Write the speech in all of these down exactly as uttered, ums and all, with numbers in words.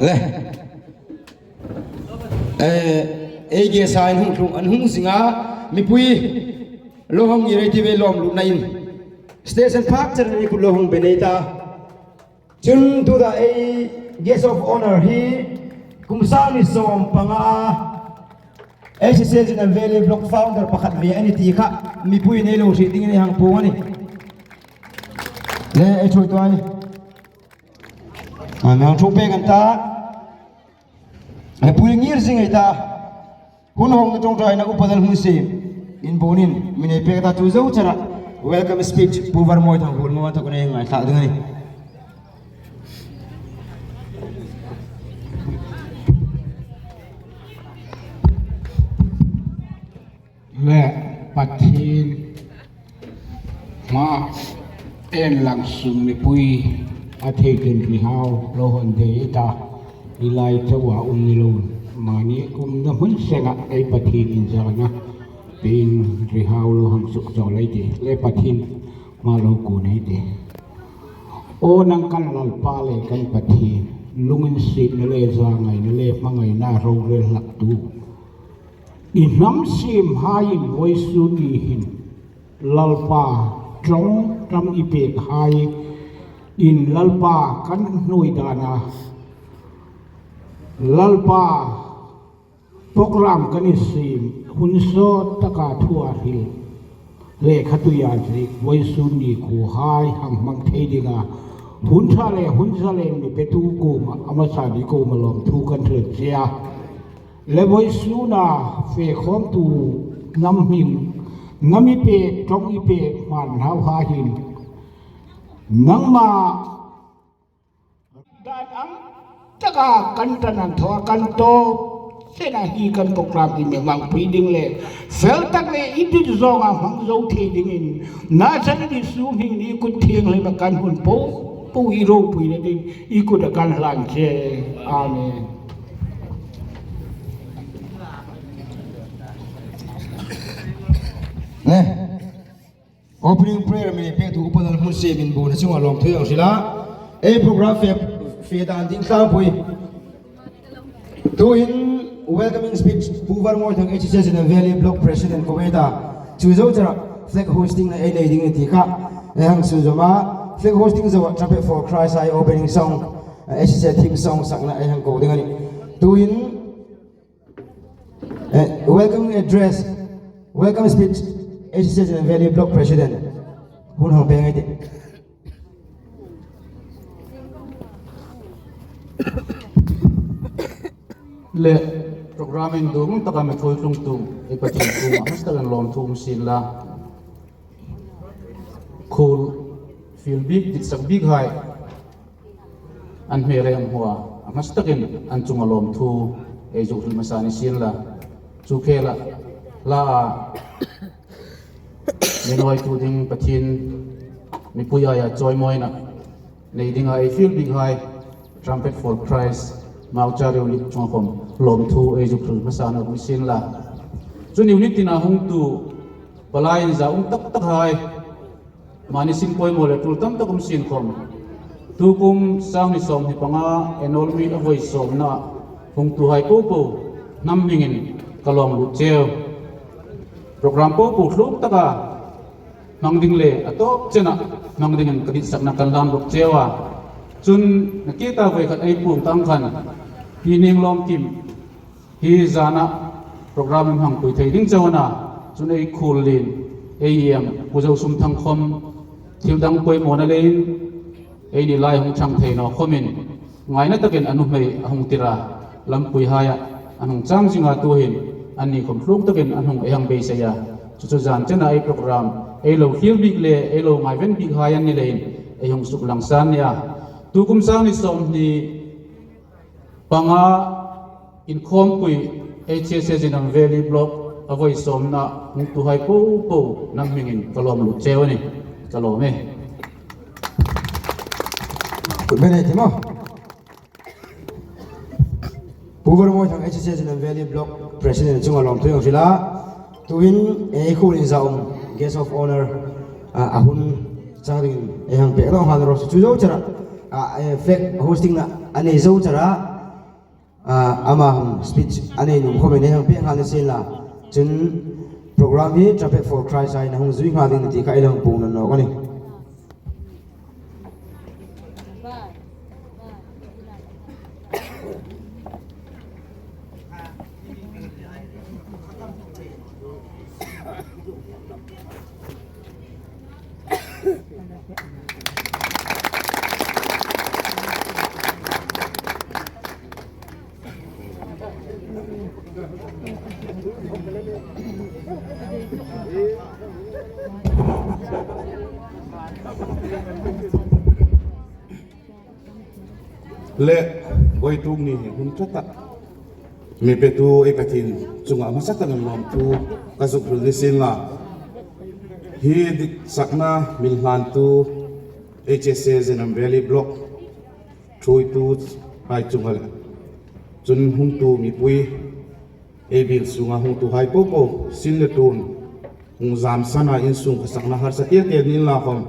Le. Eh, ei guest-hai an hung tlung, an hung zing a, mipui lo hang ngir ei ti ve lawm lutna in. Station phak chen ei kut lo hang be nei ta. Chun tuta ei guest of honour hi kum sang hni sawm panga H S A Zin Valley Block founder pakhat ve a ni ti kha mipui nei lo hriet dingin ei hang puong a nih. Le ei ṭhuoi tuai. A, mi hang ṭhuoi pek an ta. Mipui ngir zing ei ta. Hun hawng ṭawngṭaina upa Lalhmunsiem in buonin mi nei pek ta, chu zo chara welcome speech Pu Varmawi Thanghuol ngawt tak nei ngaithlak ding a nih. Le Pathien hmaa inlang sung mipui a thei tin ri hau lo hang dei ta. I lai chauha um ni lo. Mani kumna hmun senga ei Pathien inzana pin ri hau lo hang suk chawl ei ti. Le Pathien hmaa lo kuon ei ti. Aw nang kan Lalpa le kan Pathien, lunginsietna le zangaina le hmangaina rorel hlaktu. I hnam siemhaiin vawisun ni hin Lalpa ṭawng ṭam i pek hai in Lalpa kan hnuoi dana, Lalpa program kan i siem hun sawt taka thu a hril lekhatui a ziek vawisun ni kuohai hang hmang thei dinga hun ṭha le hun zalen mi petu kuoma, a hmasa ni kuoma lawmthu kan hril che a. Le vawisuna fe khawmtu hnam hming, hnam i pek, ṭawng i pek hman hlauhai hin nangma dan ang taka kan ṭan an thaw a, kan tawp chena hi kan program hi mi hmangpui ding le fel tak le i dit zawnga hmang zo thei dingin Nazareth Isu hmingin i kut thienghlima kan hun po po i ropuina ding i kuta kan hlan che. Amen. Ne. Opening prayer mi pektu upa Lalhmunsiem in buon a chunga lawmthu ei hril a. Ei program fe, fe dan ding tlangpui. Tuhin welcoming speech Pu Varmawi Thang, H S A Zin Valley Block President, kuomah ei ta. Chu zo chara flag hosting-na ei nei ding a ni ti kha ei hang sunzawm a. Flag hosting zoa Trumpet for Christ-hai opening song, eh, H S A theme song sakna ei hang ko ding a nih. Tuhin, eh, welcoming address, welcome speech, H S A Zin Valley Block President. Hun hang pek ei tih. Le program induong taka mi thuoi tlungtu ei Pathien kuoma hmasa takin lawmthu um sien la. Khuol fiel bik, ditsak bikhai an hme reng hmua a hmasa takin an chunga lawmthu ei zuk hril hmasa ni sien la. Chu khela la a mi nuoi tu ding Pathien mipui aia chawimawina nei dinga ei fiel bikhai Trumpet for Christ Maucha unit chunga khom lawmthu ei zuk hril hmasa nawk ni sien la. Chun unit tina hungtu palai inza um tak takhai, mani sin poimaw le tul tam tak um sien khom, tukum sang hni sawmhni panga Enol mi a voi sawmna hungtuhai popo hnam hmingin ka lawm lut cheu. Program popo tlung taka hmang ding le a tawp chena hmang dingin ka ditsakna kan hlan bawk cheu a. Chun nakie ta voi khat ei puong tang khan hi ning lawm kim hi zana program hmangpui thei ding chauh a na. Chun ei khuol lien, ei iem, Pu Zosum Thang khom thil dang poimawna leiin eini lai hung chang thei naw khomin ngaina takin a nuhmei a hung tir a, lampuihaia an hung chang zinga tuhin anni khom tlung takin an hung ei hang beisei a. Chu chu zan chena ei program ei lo fiel bik le ei lo ngaiven bikhai an ni leiin ei hung suklang san nia. Tukum sang hni sawmhni panga inkhawmpui H S A Zin Valley Block a voi sawmna hungtuhai popo hnam hmingin ka lawm lut cheu a nih. Ka lawm e. Kut bek ei ti maw. Pu Varmawi Thang, H S A Zin Valley Block President chunga lawmthu ei hril a. Tuhin ei khuol inza um guest of honour, a, a hun chang dingin ei hang pek rawh hang ro chu zo chara, a, e, flag hosting-na a nei zo chara Ah, ama hung speech a nei nuom khawmin ei hang pek nghal ni sien la. Chun program hi Trumpet for Christ-a hin a hung zui nghal ding a ni ti kha ei lo hang puong nawn nawk a nih. Le, vawituk ni hi hun ṭha tak mi petu ei Pathien chunga hmasa takin lawmthu ka zuk hril ni sien la. Hi ditsakna mi hlantu H S A Zenham Valley Block ṭhuoitu hai chunga le chun hungtu mipui, ei biel sunga hungtuhai popo, sin le tun hung zam sana, insung khawsakna harsa te te ni inla khawm,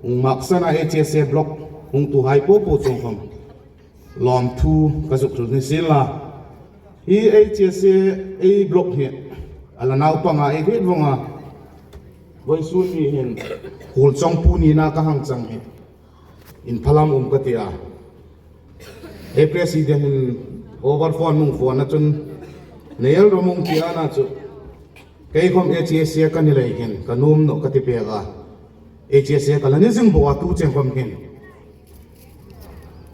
hung mak sana H S A Block hungtuhai popo chung khawm lawmthu ka zuk hril ni sien la. Hi H S A ei block hi a la naupanga ei hriet vawng a, vawisun ni hin Khuolchawngpu nina ka hang chang hi inphalam um ka ti a. Ei president hin over phone hung phone a chun, "Nei el rawh mung," ti a, ana chu kei khawm H S A ka ni lei hin ka nuom naw ka ti pek a. H S A ka la ni zing bawk a, tu chen khawm hin.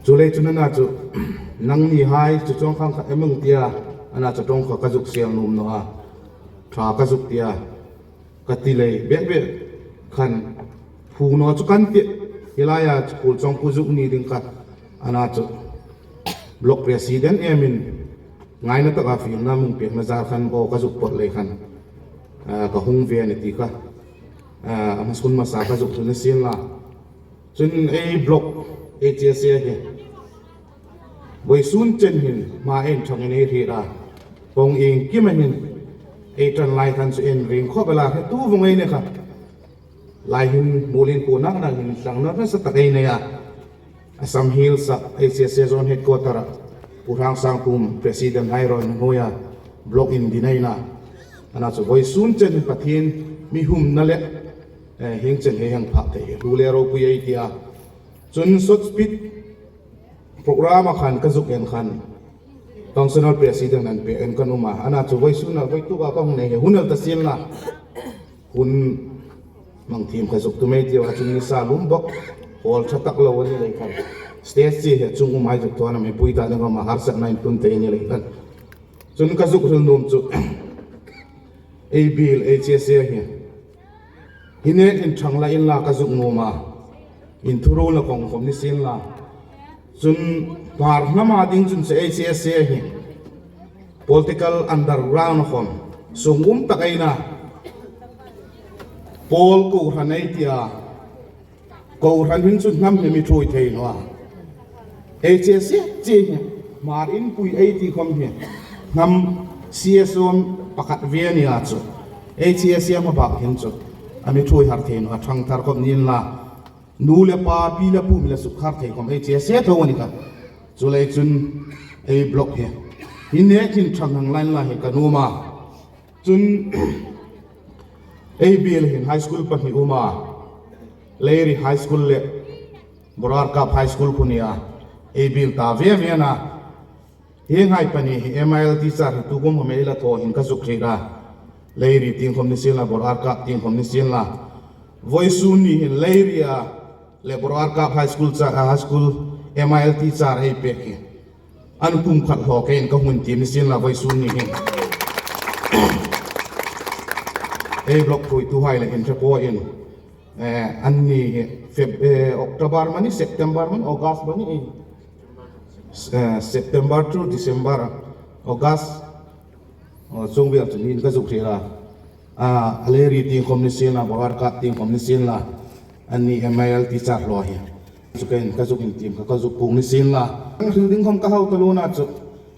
Chuleiin chun ana chu, "Nangnihai chu chuong khang kha em hung," ti a, ana chu ṭawng kha ka zuk sel nuom naw a, ṭha ka zuk ti a, ka ti lei bek bek khan, phu naw chu kan ti. Hi laia chu Khuolchawngpu zuk ni ding kha, ana chu block president emin ngaina taka fielna hung pekna zar khan aw ka zuk pawt lei khan, ah, ka hung ve a ni ti kha, ah, a hmasun hmasa ka zuk hril ni sien la. Chun ei block H S A hi vawisun chen hin hma inṭhangin ei hriet a, pawng iengkima hin ei ṭan lai khan chu inring khawp el a, hretu vawng ei ni kha. Lai hin Muolin khuo nakna hin tlangna nasa tak ei nei a. Assam Hills-a H S A Zone Headquarter-a Pu Hrangsangkhum president hai rawn hnuoia block indin ei na. Ana chu vawisun chen Pathien mi humna le, eh, hieng chen hei hang phak thei hi hlu le ropui ei ti a. Chun short speech program-a khan ka zuk en khan, functional president an pe en kan um a. Ana chu vawisun a vawituk a ka hung nei hi hun el ta sien la. Hun hmang thiem kha zuk tum ei ti a, chun nisa lum bawk, hall ṭha tak lo a ni lei khan, stage chi hi chungumhai zuk thaw a, mipui ta ding khawma harsatna intlun thei a ni lei khan. Chun ka zuk hril nuom chu, ei biel H S A hi, hi nek inṭhang la inla ka zuk nuom a, inthuruolna kawng khawm ni sien la. Chun Hmar hnama ding chun chu H S A hi political underground khawm, sungum tak ei na, pawl kohran ei ti a, kohran hin chu hnam hi mi ṭhuoi thei naw a. H S A chi hi Hmar Inpui ei ti khawm hi hnam C S O pakhat ve a ni a chu, H S A hma bak hin chu a mi ṭhuoi har thei naw a, ṭhang thar khawp ni inla, nu le pa, pi le pu mi la suk har thei khawm H S A tho a ni kha. Chuleiin chun ei block hi, hi nek inṭhang hang la inla hi ka nuom a. Chun ei biel hin high school pahni um a, Leiri High School le Borarkap High School khu ni a, ei biel ta ve ve a na. Hienghai pahni hi M I L teacher hi tu kum khawm ei la thaw hin ka zuk hriet a. Leiri tieng khawm ni sien la, Borarkap tieng khawm ni sien la. Vawisun ni hin Leiri-a le Borarkap High School cha-, ah, High School M I L teacher ei pek hi an kum khat hlaw keiin ka hung tiem ni sien la vawisun ni hin. Ei block ṭhuoituhai le inṭhe pawin, eh, anni hi Feb-, eh, October mani, September mani, August mani, eh, September to December, August, aw, chuong vel chu niin ka zuk hriet a. A, a Leiri tieng khawm ni sien la, Borarkap tieng khawm ni sien la, anni M I L teacher hlaw hi. Chu keiin ka zuk intiem kha, ka zuk puong ni sien la. Hril ding khawm ka hau ta lo na chu,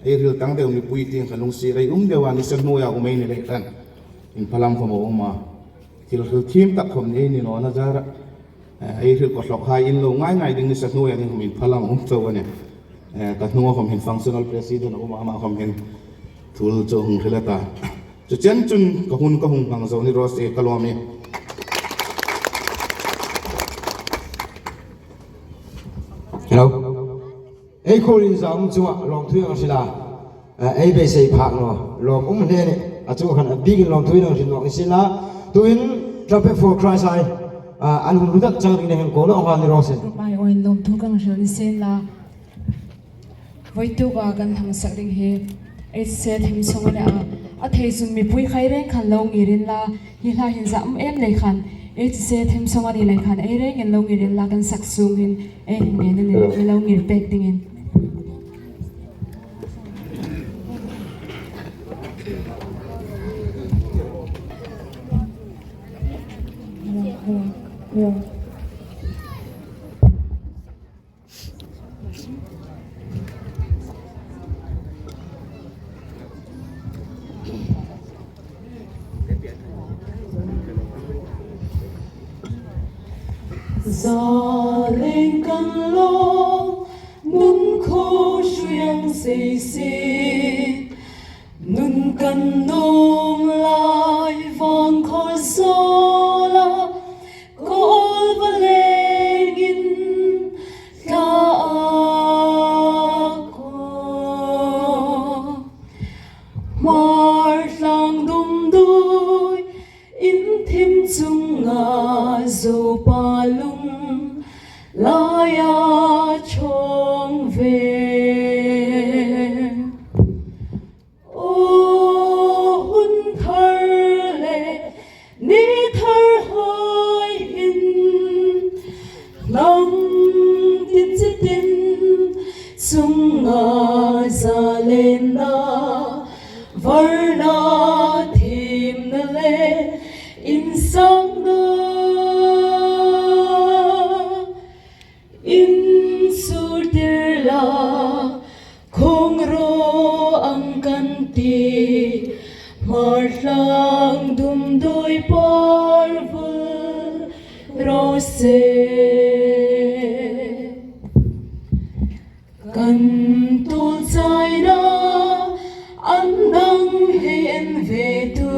ei hril tang deu mipui tieng kha lungsiet ei um deu a, nisa hnuoia um ei ni lei khan, inphalam khawm a um a. Thil hril thiem tak khawm ei ni nawna zara, eh, ei hril kawthlawkhai in lo ngai ngai ding nisa hnuoia ding khawm inphalam um chau a nih. Eh, ka hnunga khawm hin functional president a um a, ama khawm hin thu chu hung hril a ta. Chu chen chun ka hun ka hung hmang zo ni raw se ka lawm e. Hello. Ei khuo inzawm chunga lawmthu ang hrila. Eh, ei beisei phak naw. Lawm um hle ni. A chu khan a bikin lawmthu ang hril naw ni sien la. Tuhin Trumpet for Christ hai, eh, an hun hlu tak chang dingin hang ko naw hal ni raw se. Tum ai oin lawmthu kan hril ni sien la. Voituka kan thangsak ding hi H C thim song a ni a, a thei chun mipui khai reng khan lo ngir inla, hi hla hin zam em lei khan H C thim song a ni lei khan ei rengin lo ngir inla, kan sak sungin ei hin ngen a ni, ei lo ngir pek dingin. Zaleng kan lawm, nun khuo hrui ang sei si. Nun kan nuom lai vang khaw zawla, kawl va lengin tla a kaw. Hmar tlang dumdui in thim chunga Zopa lung laia chawng ve. Aw hun thar le ni thar hai hin, hnam tin chitin chunga zalenna, varna thiemna le insakna. Insur tir la, khawng ro ang kan ti, Hmar tlang dumdui par vul raw se. Kan tuol chaina an dang hei en ve tu,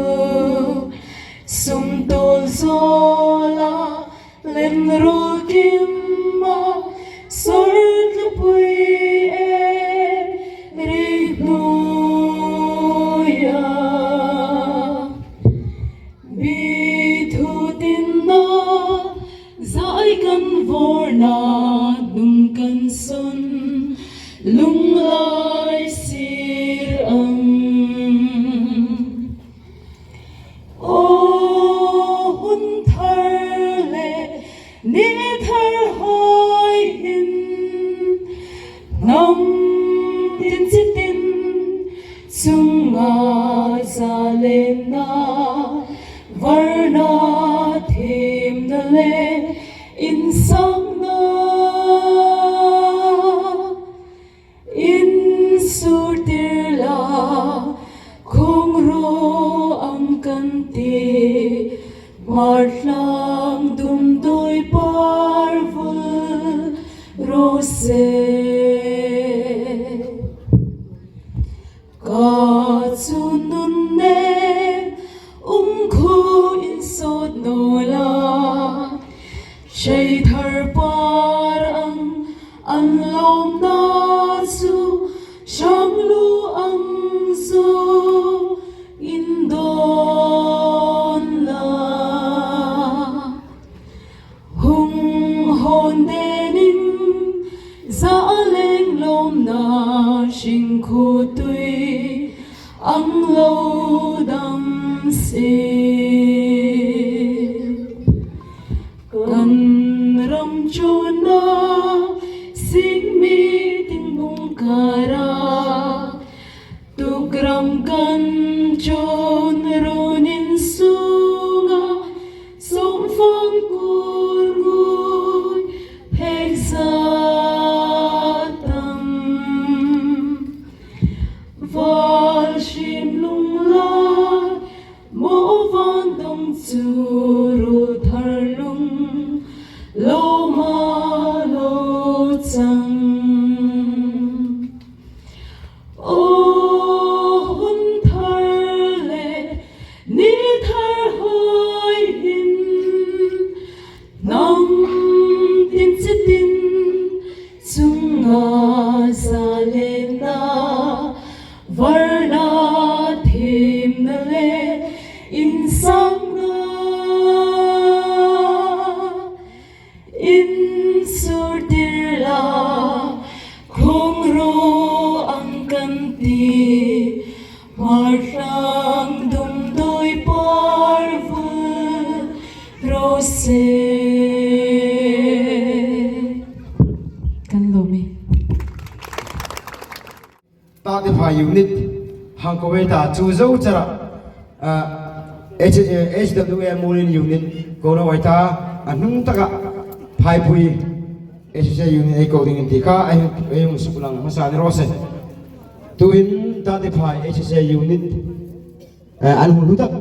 sum tuol zawla, len ruol kim a, sawr tlupui e rei hnuoia. Bi thu tinna, zai kan vawrna, hnam kan sun, lunglai sir ang. Aw hun thar le ni thar hai hin, hnam tin chitin chunga zalenna, varna thiemna le insakna. Insur tir la, khawng ro ang kan ti, Hmar tlang dumdui par vul raw se. Ka chu nun ne um khuo in sawt naw la, Hreithar par ang an lawmna chu, hrang lu ang chu in dawn la. Hung hawn denin, zaleng lawmna hring khuo tui ang lo dam si. Kan ram chuna sing mi ting bung kara, tuk ram kan chun runin sunga, sawm fang kur ngui phek za tam. Val hrim lung lai, maw van dong chu ruol thar lung, lo ma lo chang. Varna thiemna le insangna, insur tir la, khawng ro ang kan ti, Hmarhlang dum doi par vul ro se. Kan lawm e. Tatephai unit hang ko ve ta chu zo chara, ah, H-, eh, H W A Mulin unit ko lo ai ta, a hnung taka Phaipui H S A unit ei ko dingin ti kha, ei, ei hung suklang hmasa ni raw se. Tuhin Tatephai H S A unit, eh, an hung hlu tak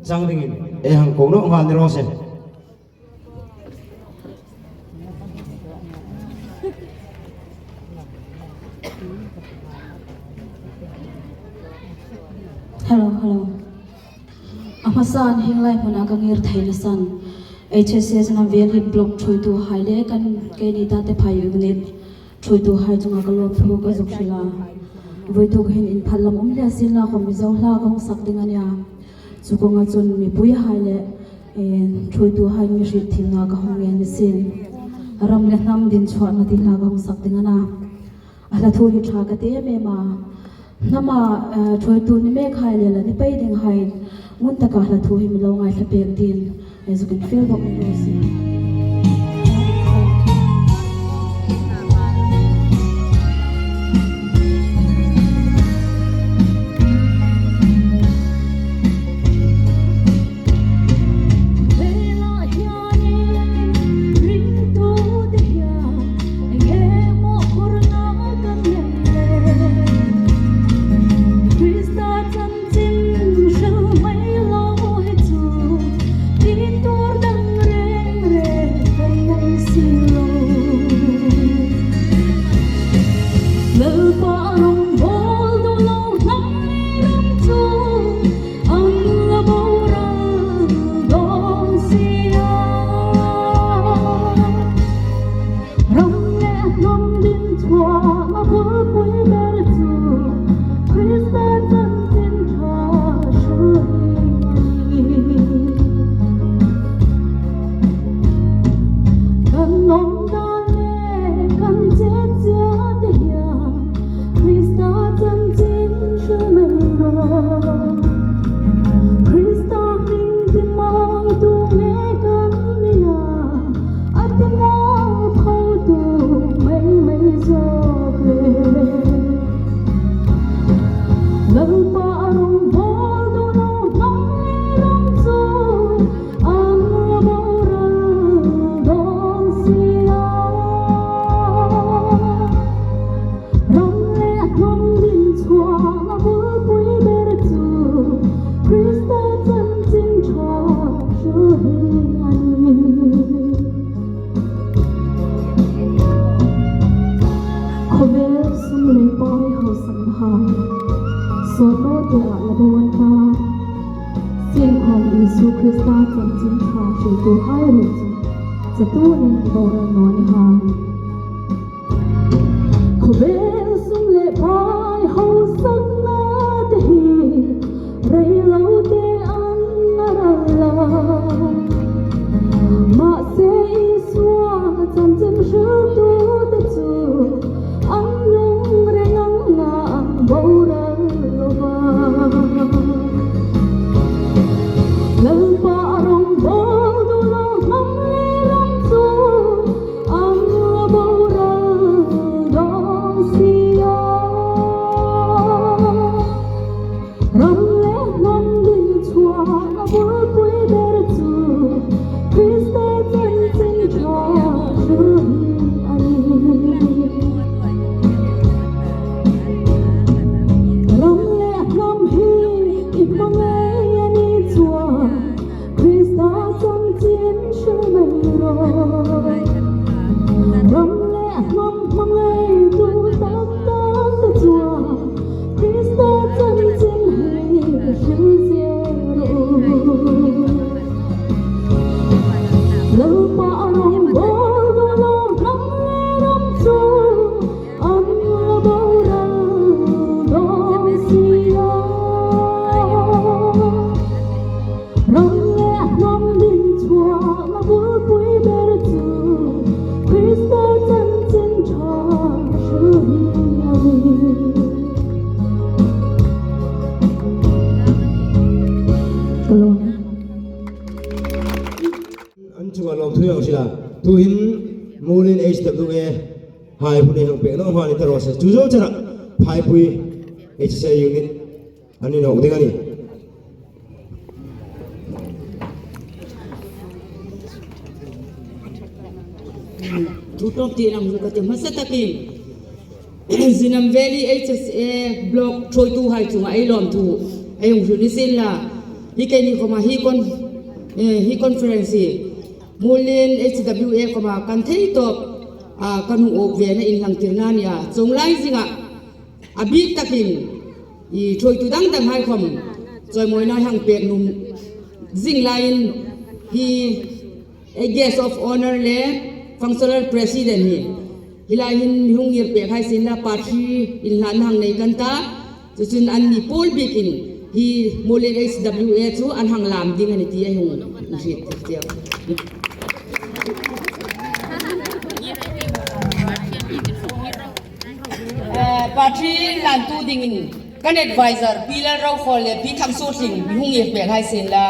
chang dingin ei hang ko naw nghal ni raw se. Hello, hello. A hmasan hieng lai hmuna ka ngir theina san, H S A Namveli block thuoituhai le kan keini Tatephai unit thuoituhai chunga ka lawmthu ka zuk hril a. Voituk hin inphat lam um hle sin la khawm Mizo hla ka hung sak ding a nih a. Chu kawnga chun mipuihai le, eh, thuoituhai mi hriet thiemna ka hung ngen a sin. Ram le hnam din chhuahna ti hla ka hung sak ding a na. A hla thu hi ṭha ka ti em em a. Hnama, eh, thuoitu ni mekhai le la ni pei dinghai ngun taka hla thu hi mi lo ngaithlak pek dingin, eh, zuk infiel bawk ni raw se. Lalpa rawng bawl duh lo hnam le ram chu an la boral dawn si a. Ram le hnam din chhuahna bulpui ber chu Krista chanchin ṭha hril hi a nih. Kan awm dan le kan chet chiat te hian Krista chanchin hril mai rawh. Krista hming timangtu nge kan ni a, a ti ngawl khotu mai mai zawk le. Lalpa rawng bawl duh lo hnam le ram chu an la boral dawn si a. Ram le hnam din chhuahna bulpui ber chu Krista chanchin ṭha hril hi a nih. Khawvel sum le pai hausakna hai, sawtnawte a la bo an ta. Sienkhawm Isu Krista chanchin ṭha hriltuhai ruok chu chatuanin boral naw ni hai. Khawvel sum le pai hausakna te hi rei lo te an a ral a. Mahse Isua chanchin hriltute chu an lung reng ang a, an boral lo va. Lalpa rawng bawl duh lo hnam le ram chu an la boral dawn si Tuhin Muolin H W A hai hun ei hang pek naw hma ni ta raw se. Chu zo chena Phaipui H S A unit an inhawk ding a nih. Thu tawp ti lang ka ti hmasa takin Zinam Valley H S A block thuoituhai chunga ei lawmthu ei hung hril ni sien la. Hi keini khoma hi con-, eh, hi conference hi Muolin H W A khoma kan thei tawp, ah, kan hung awk ve na inlang tirna nia. Chuong lai zinga a bik takin i thuoitu dang danghai khom chawimawina hang pek nuom zing laiin hi a guest of honour le functional president hi. Hi lai hin mi hung ngir pek hai sien la, party inhlanna hang nei kan ta. Chu chun anni pawl bikin hi Muolin H W A chu an hang lam ding a nih ti ei hung hriet tir. Eh, party lantu dingin kan advisor Pi Lalrokhawl le Pi Thangsuotling mi hung ngir pek hai sien la.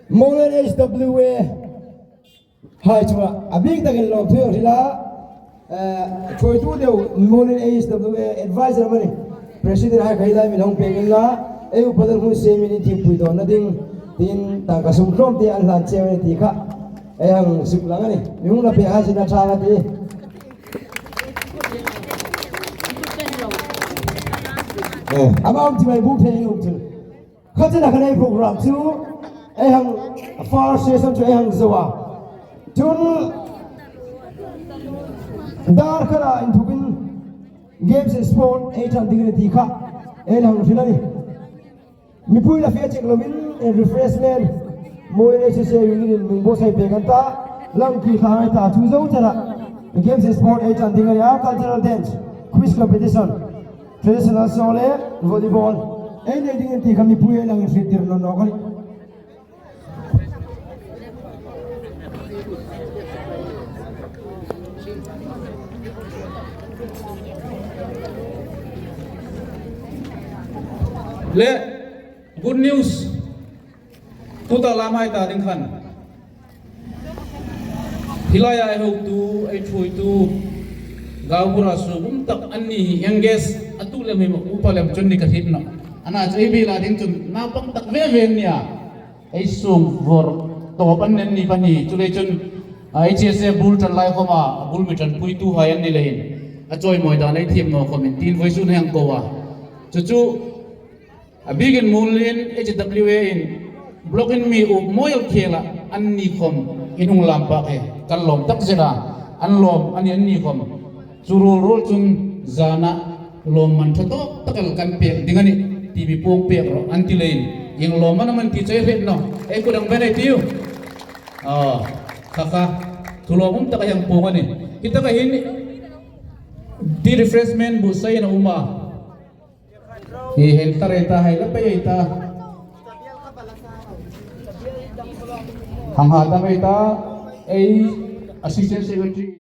Molen H W A hai chunga a bik takin lawmthu a hril a, eh, thuoitu deu Molen H W A advisor amanih, president hai kha hi lai min hung pek inla, ei upa dal hun se min inthieng pui dawnna ding, tin tangka sum tlawm te an hlan cheu a ni ti kha ei hang suklang a nih. Mi hung la pek hai sin a ṭha a ti. Eh, ama um ti mai buk thei um chu. Kha chena khan ei program chu ei hang, first session chu ei hang zo a. Chun dar khara inthukin games and sport ei ṭan ding a ni ti kha ei hang hril a nih. Mipui la fe chek lovin, eh, refreshment, Molen H S A wingin min buotsai pek an ta, lang ki thla hai ta chu zo chena games and sport ei ṭan ding a ni a, cultural dance, quiz competition, traditional show le volleyball ei nei ding a ni ti kha mipui ei hang hriettir nawn nawk a nih. Le, good news. Tuta lam hai ta ding khan, hi laia ei hotu, ei thuoitu, gaubura sungkuo um tak an ni hi youngest, a tu lem hi ma upa lem chun ni ka hriet nawh. Ana chu ei biel a ding chun naupang tak ve ve an nih a. Ei sung vawr tawp an nih an ni pahni. Chuleiin chun, a, H S A bul ṭan lai khawma a bul mi ṭanpuitu hai an ni leiin a chawimawi dan ei thiem naw khawmin tin vawisun hang ko a. Chu chu a bikin Molen H W A in block in mi up mawi el khela an ni khawm in hung lam pak e, kan lawm tak zet a, an lawm a ni an ni khawm. Chu ruol ruol chun zana lawmman ṭha tawk tak el kan pek ding a nih ti mi puong pek rawh an ti leiin, ieng lawmman am an ti chu ei hriet naw, ei kut ang ven ei tiu. Aw, kha kha, thu lawmum tak a hang puong a nih. Hi taka hin tea refreshment buotsaiin a um a. Hi hel ta rei ta, hai la pei ei ta. Hang ha ta mei ta, ei assistant secretary.